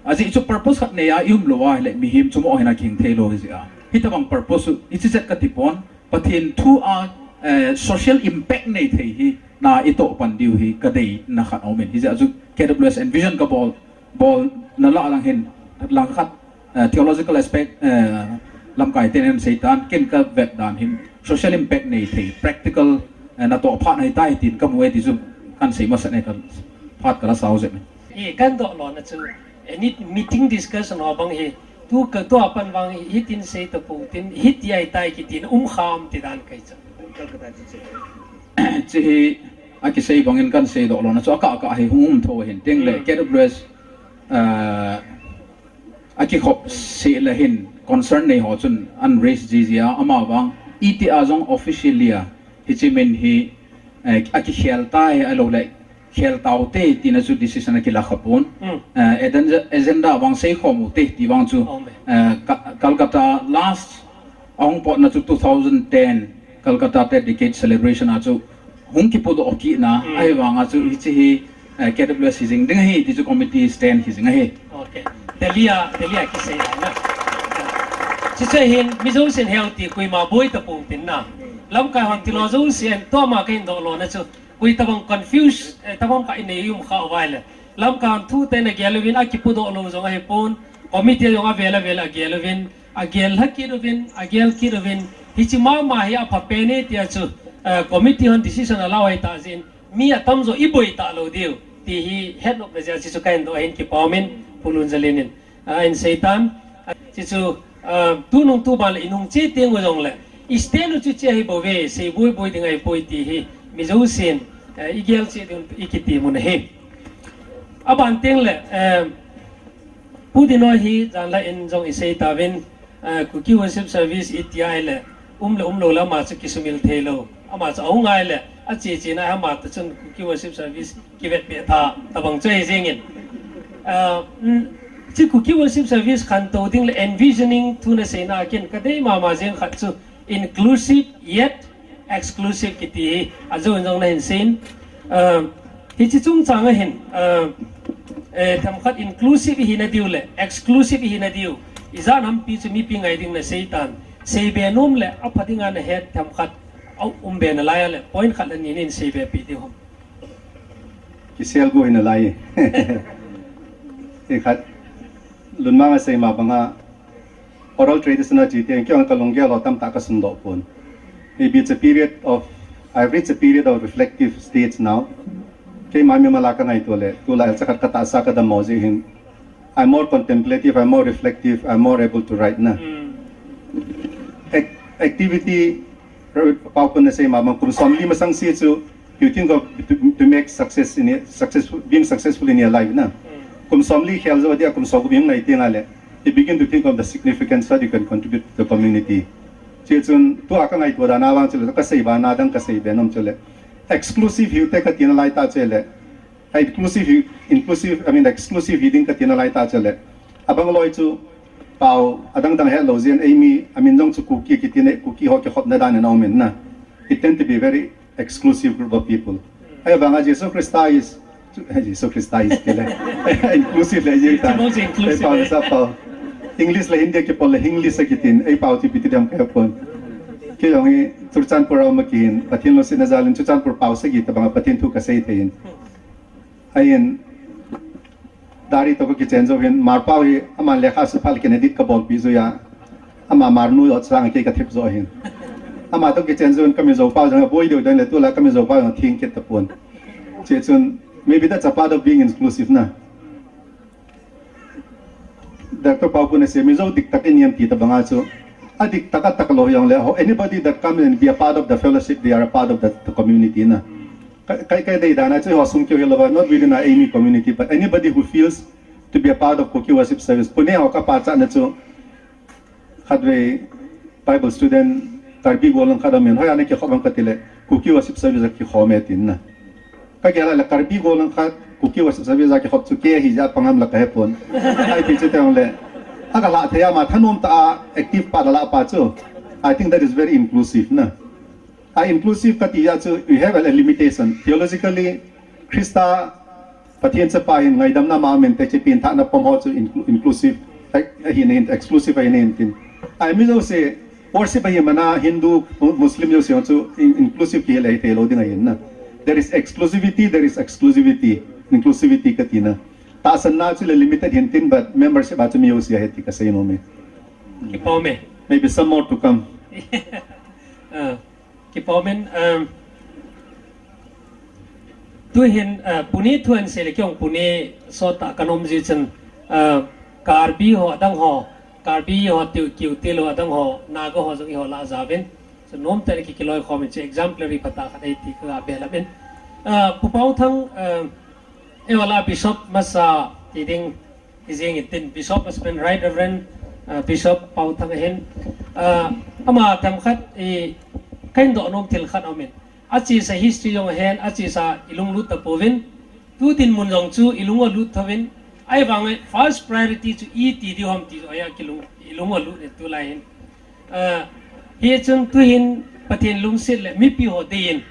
ajeh chu purpose khat nei a i um lou uva ahile, mihem chu mo hin a king thei lou hi jeh a. Hitabang purpose, hichi chet ka ti pon, Pathen thu a, eh, social impact nei thei hi na i toh pan diu hi ka deina khat a um in. Hijeh a chu K W S Envision ka bol, bolna lah lang hin, lang khat, eh, theological aspect, eh, lamkai ten an sei tan, ken ka vet dan hin social impact nei thei, practical, eh, natoh phat ahitai tin ka mu e ti chu kan sei masat e, ka phat ka la sao jep e. Hi kan doh lona chu, any meeting discussion ho bang hi, tu ka, tua pan vang hi, hitin sei tapou tin, hiti ahitai kitin, um kham ti dan kai chu. Chi hi, a kisei bangin kan sei doh lona chu, a kah kah hi hung um tho hin, teng le, Hmm. K W S, ah, a kikhop seh le hin, concern nei ho chun, an raise ji ji a, ama vang, iti a jong officially a, hichi min hi, eh, a kikhel tai, ahilou le, khel tau te, tina chu decision a kila kha pon. Hmm. Eh, agenda, agenda vang sei khom u te, ti vang chu, Amen. eh, Ka-, Calcutta last, a hung potna chu two thousand ten, Calcutta Tet Decade Celebration a chu, hung kipodoh kit na, Hmm. ahi vang a chu, hichi hi, eh, K W S hi jing ding ahi, ti chu committee stand hi jing ahi. Okay. Delhi a, Delhi a kisei na. Chi chu hin, mi jousen heo ti koima boi tapou tin na. Lamkai hon ti lou jousen, tua ma ka hin doh lona chu, koi tabang confuse, eh, tabang kah i nei um kha uva ahile. Lamkai thu te na gel uvin a kipodoh lou jong ahi pon, committee jong a vel a vel a gel uvin, a gel lha kit uvin, a gel kit uvin, hichi mama hi a pha pen e tia chu, eh, committee hon decision a la u ahi tah jeh in, mi atam jo i boi ta lou diu, ti hi het nop na jeh a chi chu ka hin doh ahin kipa um in, Pu Lunjalin in. A, in sei tan, a, chi chu, a, tunung tuban le inung che teng u jong le, i stand u chu chi ahi bou ve, sei boi boi ding ahi poi ti hi, mi jousen, a, i gel che ding i kiti mun ahi. A ban teng le, a, Pu Dinoi hi jan la in jong i sei tauvin, a, Kuki Worship Service i ti ahile, um le um lou le ama chu kisumil thei lou. Ama chu a hung ahile, a che che na ama ta chun Kuki Worship Service kivet peh tha, tabang chu ahi jeng in. Ah, mm, chi Kuki Worship Service khantou ding le envisioning thu na seina ken ka dei mama jeng khat chu inclusive yet exclusive kiti hi a jou in jong na hin seiyin. Ah, hichi chungchang a hin, ah, eh, themkhat inclusive i hina diu le exclusive i hina diu. Ijat hampi chu mipi ngai ding na sei tan. Seibe nom le a pha dinga na het themkhat Au um be nalai a le point khat le ni nin sei be pi di hom. Kisel go hin alai. Ikhat lunmang a sei ma banga oral tradition a chi tiang kiang ka lunggel lo tamtah ka sundoh pon. Maybe it's a period of, I've reached a period of reflective stage now. Keima mi mala ka ngaito le, tulai cha khat ka tahsa ka dammo jeh hin. I'm more contemplative, I'm more reflective, I'm more able to write na. Ac- activity, Pau Pun na sei ma bang kum somli masang si chu, you think of to, to make success in your, successful, being successful in your life na. Kum somli khel jo dia kum som ko bing nai tiang a le. You begin to think of the significance that you can contribute to the community. Chi chun tua ka ngaito dan a vang chu le ka sei ba na dang ka sei be nom chu le. Exclusive hiu te ka tina lai ta chu le. A inclusive, inclusive, I mean, exclusive hi ding ka tina lai ta chu le. Abang loi chu Pau, adang dang het lo jin, ei mi, amin jong chu Kuki kiti ne, Kuki ho kikhopna dan in a um in na. It tend to be very exclusive group of people. Ahivanga Jesu Christa is, Jesu Christa is ti le. Inclusive le jin ta. It's most inclusive, Pau, eh. Sa Pau. English le Hindi kipol le English a kitin, ei Pau ti piti dam ka pon. Kei jong hi Churachandpur a um a kihin, Pathen lungsetna jal in Churachandpur Pau sagi tabang a Pathen thu ka sei thei in. Ahin, Dari to ka kichen jou hin, Mar Pau hi, ama lekha suphal kin edit ka bolpi jou a. Ama Mar nu jo chang kei ka thep jou hin. Ama to kichen jou hin ka Mizo pau jong a boi deu den le tulai ka Mizo pau jong thing kit tapon. Chi chun, maybe that's a part of being inclusive na. Doctor Pau Pun na sei Mizo diktak in niam ti tabang a chu. A diktak a tak lo jong le ho. Anybody that come and be a part of the fellowship, they are a part of the, the community na. Kai, kai, kai dei dan a chu ho sung keu hi lo ba, not within a any community, but anybody who feels to be a part of Kuki worship service. Pune ho ka pachat na chu khatvei Bible student Karbi golang khat amin, hoi ana kikhop am ka ti le, Kuki worship service a kikhom e tin na. Ka gel a le Karbi golang khat, Kuki worship service a kikhop chu kei hi ja pangam la ka he pon. Ai ti chu te ong le. A ka la thei a ma thanom ta a active part a la pa chu. I think that is very inclusive na. A inclusive ka ti a chu, we have a limitation. Theologically, Christa Pathen chapa hin ngaidamna ma mente chi pin thana pom ho chu inclu-, inclusive, eh, ahin, ahin, exclusive ahin, ahin tin. Ai mi jouse worship ahi mana Hindu, Mu-, Muslim jouse chu in-, inclusive kihil ahi thei lo ding ahin na. There is exclusivity, there is exclusivity, inclusivity ka ti na. Tahsanna chu le limited hin tin, but membership a chu mi jouse ahi ti ka sei nom e. Kipa um e. Maybe some more to come. Ah. Kipa um in, um, tuhin, uh, Pune thu an sei le kei jong Pune sot a ka nom ji chun, uh, Karbi ho adang ho, Karbi ho tiu kiu ti lo adang ho, Naga ho jong eiho la jaovin. So nom tah in ki kiloi khom in chu exemplary phatah khat ahi ti ka be lam in. Uh, Pu Paothang, uh, eiho la Bishop masa ti ding, Hijing in tin Bishop a spend Right Reverend, uh, Bishop Paothang ahin, uh, ama themkhat i kahin doh nom thil khat aum in. Achesa history jong ahen, achesa i lunglut tapouvin. Tu dinmun jong chu i lung alut thouvin. Ahivangin first priority chu iti diu ham ti jong ahi a kilung, i lung alut in tulai hin. Ah, hichun tuhin Pathen lungset le mipi ho deiyin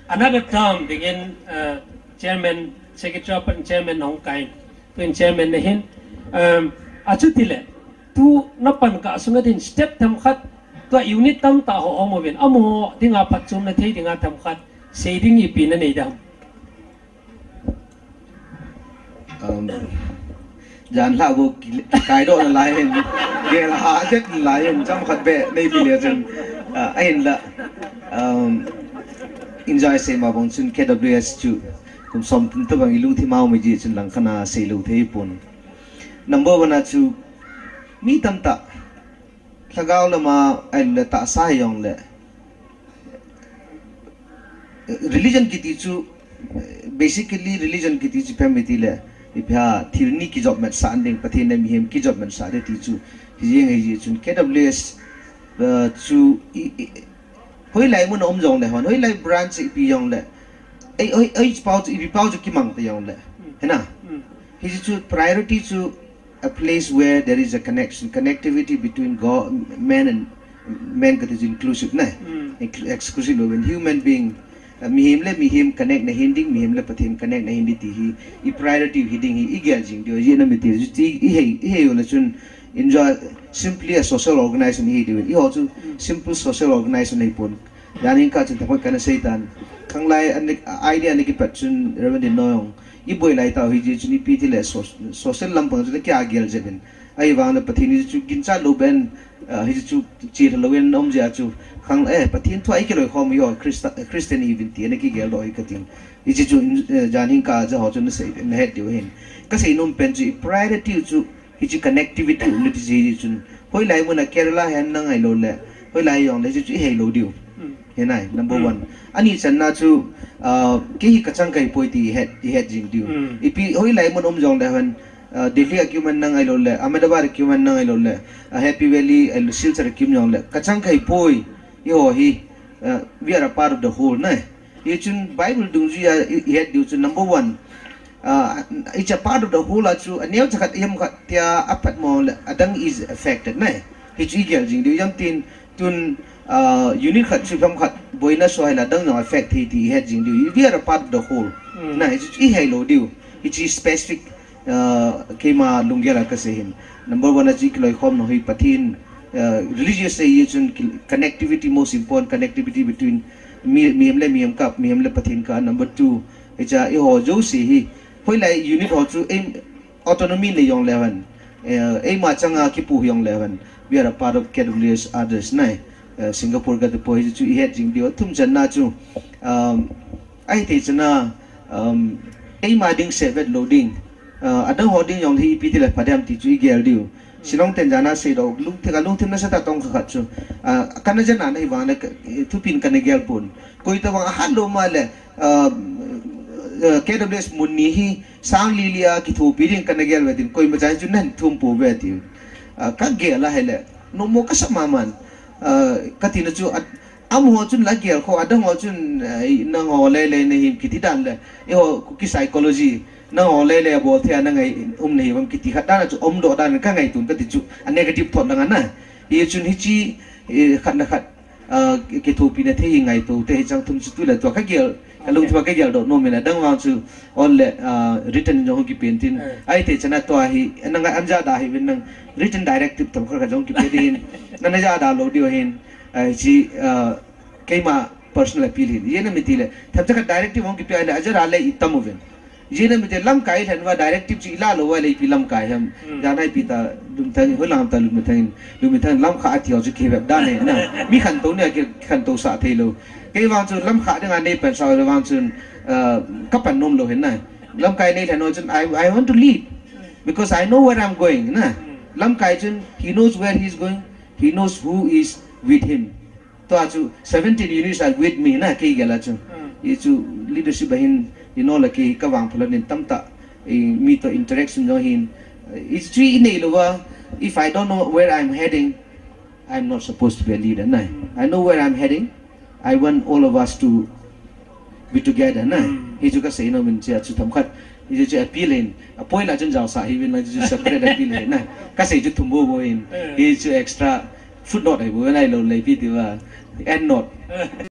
another term dingin, ah, chairman, secretary apat chairman hung kai. Tuhin chairman nahin, um, achuti le, tu napan kah sunga din step themkhat, tua unit tamtah ho aum uvin, amaho dinga phatchomna thei dinga themkhat sei ding ipi nanei dem? Um, jan lha bu ki-, kaidoh nalai hin, gel ha jet nalai hin, chomkhat beh nei ti le chun, uh, ahinla, um, enjoy sei ma bang chun K W S chu kum som tin tabang i lungthim a um ji chun langkhat a sei lou thei pon. Number one a chu mi tamtah Lhagao lama ahilouleh tahsa hijongle, religion kiti chu, basically religion kiti chu ipi ham itile, ipi ham thil ni kijopmat sah ding, Pathen le mihem kijopmat sah ding ti chu, hijeng hijeh chun K W S, eh, chu i, i, hoilai mun a um jongle hon, hoilai branch ipi jongle, ei, ei, ei pau chu, ipi pau chu kimang ta jongle, hena? Hichu priority chu a place where there is a connection, connectivity between God, man and man, that is inclusive, na? Mm. Inclu-, exclusive lo, when human being, uh, mihem le mihem connect nahin ding, mihem le Pathen connect nahin ding ti hi, i priority hi ding hi, i gel jing diu, i na mi ti, i, i hei, i hei u le chun, enjoy, simply a social organization hi diu, eiho chu simple social organization hi pon. Jan hin kah chun themkhat kana sei tan. Khanglai an, idea ana kipat chun Reverend Dinoyong, iboi lai tau hi jeh chun ipi tile so-, social lampang chun kia gel jep in. Ahivang le Pathen hi chu ginchat lou ben, ah, hi chu chi lou in um jia chu. Khang, eh, Pathen thu a ikiloikhom hi ho Christa-, Christian hi vin ti ana kigel doh hi katin. Hi chu, eh, jan hin kah ja ho chun na sei, na het diu hin. Kasei nom pen chu i priority chu Hiche connectivity um le ti hiche chun. Hoilai mun a Kerala hen nang ahilou le. Hoilai jong le hiche chu ihei lou diu. Hinai, number one. Ani channa chu, ah, kei hi kachang kahi poi ti ihet, ihet jing diu. Ipi hoilai mun um jong le hen, ah, Delhi a kium hen nang ahilou le, Ahmedabad a kium hen nang ahilou le, ah, Happy Valley, ahilou Silchar a kium jong le. Kachang kahi poi, eiho hi, ah, we are a part of the whole, nai. Hichun Bible dungjuia i, ihet diu chun number one. Ah, it's a part of the whole a chu, aneo cha khat, ihem khat tia apat mo le, adang is affected, nai. Hichu igel jing diu, ijam tin, tun, ah, unit khat chu ihem khat, boina so hila adang jong affect hi ti ihet jing diu. We are a part of the whole. Nai, hichu ihei lou diu. Hichu specific, ah, keima lunggel a kasei hin. Number one a chu ikiloikhom nom hi Pathen, ah, religious a hi chun ki-, connectivity most important, connectivity between mi, mihem le mihem kah, mihem le Pathen kah. Number two, Hicha eiho jouse hi, hoilai unit ho chu ei autonomy nei jong leu hen, eh, eima changa kipu jong leu hen, we are a part of K W S others, nai, eh, Singapore kati poi chu ihet jing diu, athum channa chu, um, ahithei channa, um, eima ding sevet lou ding, uh, adang ho ding jong hi ipi tile pha dem ti chu igel diu. Shillong ten jana seidoh, lungthim, kalungthim nasatah a tong kha khat chu. Ah, kana jana na hivang le, ka, eh, thupin kana gel pon. Koi tabang ahat lou ma le, ah, eh, K W S mun ni hi sang li li a kithopi ding kana gel ve tin. Koima chan chu nahin thum pouve ti. Ah, kagel a hile. Nommo kasa maman. Ah, katina chu, ah, amaho chun la gel kho, adang ho chun, eh, nangho lele nahi kiti dan le. Eiho Kuki psychology. Nangho lele bol thei a nangai um nahi vang kiti khat dan a chu umdoh dan kangaito kati chu a negative thought lang ana. Hichun hiche, eh, khat le khat, ah, kithopina thei hi ngaito thei hi chang thum chu tule tua kagel, kalungthim a kagel doh nom in adang vang chu ol le, ah, written jong kipen tin. Ahithei channa tua hi, nang anja da hi vin nang written directive tam khat khat jong kipe ding hin. Nana ja da lou diu hin, ah, hiche, ah, keima personal appeal hin. Ijeh inem itile, themcha khat directive hung kipe a le, aja da le itam uvin. Ijeh inem itile, lamkai lhen uva directive chu ila lou uva le ipi lamkai ham. Jana ipi ta, Lumthang, hoilang ham ta Lumthang in, Lumthang lamkha ati ho chu kivet dan e na. Mi khantou ni a ki, khantou sah thei lou. Kei vang chu lamkha dinga nei pan sa le vang chun, ah, kapan nom lou hin na. Lamkai nei lhen ho chun, I, I want to lead. Because I know where I'm going, na. Lamkai chun, he knows where he is going, he knows who is with him. Tua chu seventeen units are with me na kei gel a chu. Hichu leadership a hin, you know, la kei kavangphalon in tamtah, eh, mi to interaction jong hin. Eh, hichu inei louva, if I don't know where I'm heading, I'm not supposed to be a leader, na. I know where I'm heading. I want all of us to be together, na. Hichu kasei nom in chia chu themkhat. Hichu chu appeal in. Apoila chun jaosah hih uvin lang chu separate appeal hin, na. Kasei chu thum bou bou hin. Hichu extra footnote ahi bou, nailou le ipi tia. End note.